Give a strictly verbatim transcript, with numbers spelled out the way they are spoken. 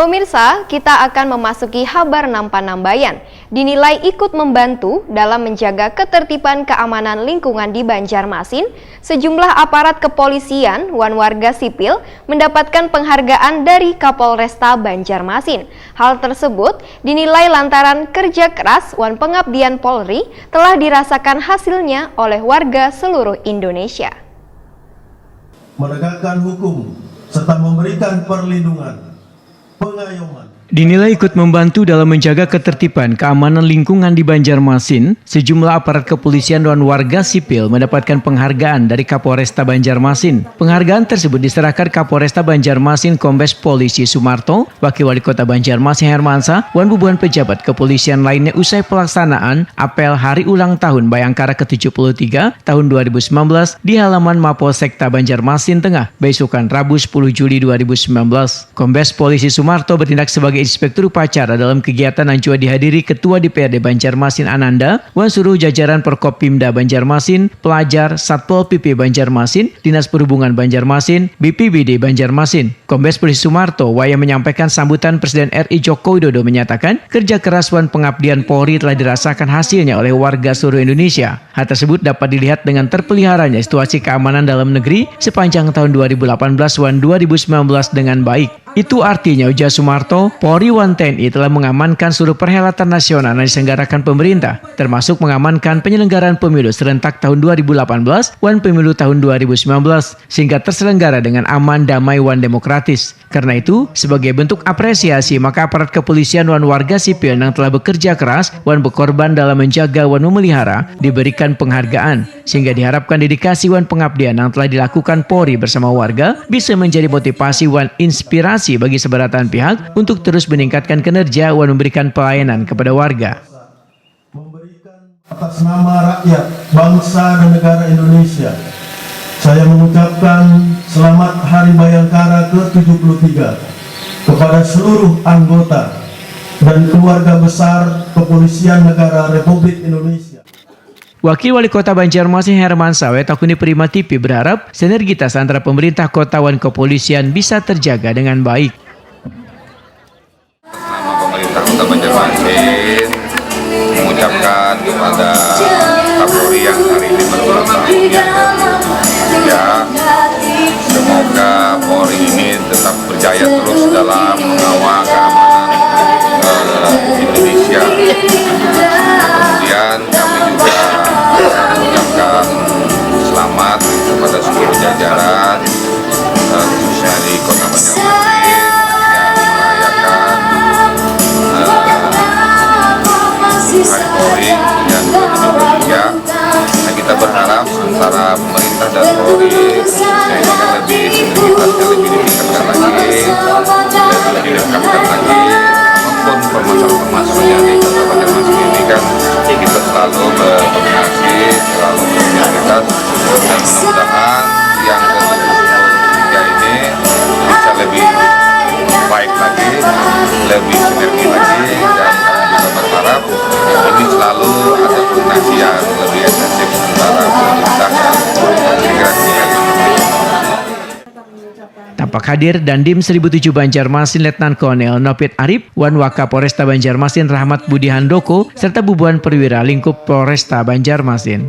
Pemirsa, kita akan memasuki habar nampan nambayan. Dinilai ikut membantu dalam menjaga ketertiban keamanan lingkungan di Banjarmasin, sejumlah aparat kepolisian wan warga sipil mendapatkan penghargaan dari Kapolresta Banjarmasin. Hal tersebut dinilai lantaran kerja keras wan pengabdian Polri telah dirasakan hasilnya oleh warga seluruh Indonesia. Menegakkan hukum serta memberikan perlindungan, pengayoman. Dinilai ikut membantu dalam menjaga ketertiban keamanan lingkungan di Banjarmasin, sejumlah aparat kepolisian dan warga sipil mendapatkan penghargaan dari Kapolresta Banjarmasin. Penghargaan tersebut diserahkan Kapolresta Banjarmasin Kombes Polisi Sumarto, Wakil Wali Kota Banjarmasin Hermansa, wan bubuhan pejabat kepolisian lainnya usai pelaksanaan apel hari ulang tahun Bayangkara ke tujuh puluh tiga tahun dua ribu sembilan belas di halaman Mapolsekta Banjarmasin Tengah, beisukan Rabu sepuluh Juli dua ribu sembilan belas. Kombes Polisi Sumarto bertindak sebagai Inspektur Upacara dalam kegiatan yang juga dihadiri Ketua D P R D Banjarmasin Ananda, wan seluruh jajaran Forkopimda Banjarmasin, pelajar, Satpol P P Banjarmasin, Dinas Perhubungan Banjarmasin, B P B D Banjarmasin. Kombes Polisi Sumarto wayah menyampaikan sambutan Presiden R I Joko Widodo menyatakan kerja keras wan pengabdian Polri telah dirasakan hasilnya oleh warga seluruh Indonesia. Hal tersebut dapat dilihat dengan terpeliharanya situasi keamanan dalam negeri sepanjang tahun dua ribu delapan belas wan dua ribu sembilan belas dengan baik. Itu artinya, ujar Sumarto, Polri wan T N I telah mengamankan seluruh perhelatan nasional yang diselenggarakan pemerintah, termasuk mengamankan penyelenggaraan pemilu serentak tahun dua ribu delapan belas wan pemilu tahun dua ribu sembilan belas, sehingga terselenggara dengan aman, damai, wan demokratis. Karena itu, sebagai bentuk apresiasi, maka aparat kepolisian wan warga sipil yang telah bekerja keras wan berkorban dalam menjaga wan memelihara diberikan penghargaan, sehingga diharapkan dedikasi wan pengabdian yang telah dilakukan Polri bersama warga bisa menjadi motivasi wan inspirasi bagi sebaratan pihak untuk terus meningkatkan kinerja wan memberikan pelayanan kepada warga. Memberikan atas nama rakyat, bangsa, dan negara Indonesia, saya mengucapkan selamat Hari Bayangkara ke tujuh puluh tiga kepada seluruh anggota dan keluarga besar Kepolisian Negara Republik Indonesia. Wakil Wali Kota Banjarmasin Herman Sawe takuni Prima T V berharap sinergitas antara pemerintah kota wan kepolisian bisa terjaga dengan baik. Nama pemerintah Kota Banjarmasin mengucapkan kepada Kapolri yang hari ini berulang tahunnya ya, semoga Polri ini tetap berjaya terus dalam mengawal keamanan eh, Indonesia. Kemudian kami juga mengucapkan selamat kepada seluruh jajaran eh, khususnya di Kota Banjarmasin yang merayakan eh, Hari Polri yang ke tujuh puluh tiga. Nah, kita berharap antara pemerintah dan Polri khususnya ini kan lebih sinergitasnya lebih ditingkatkan lagi, lebih dilengkapkan lagi. Apapun permasalahan-permasalahan yang di Kota Banjarmasin ini kan kita selalu berkoordinasi, selalu bersinergitas, dan mudah-mudahan yang ke tujuh puluh tiga ini bisa lebih baik lagi, lebih sinergi lagi, dan kami juga berharap ini selalu ada koordinasi yang lebih intensif antara pemerintah dan integrasi. Tampak hadir Dandim seribu tujuh Banjarmasin Letnan Kolonel Nopit Arip wan Wakapolresta Banjarmasin Rahmat Budi Handoko serta bubuhan perwira lingkup Polresta Banjarmasin.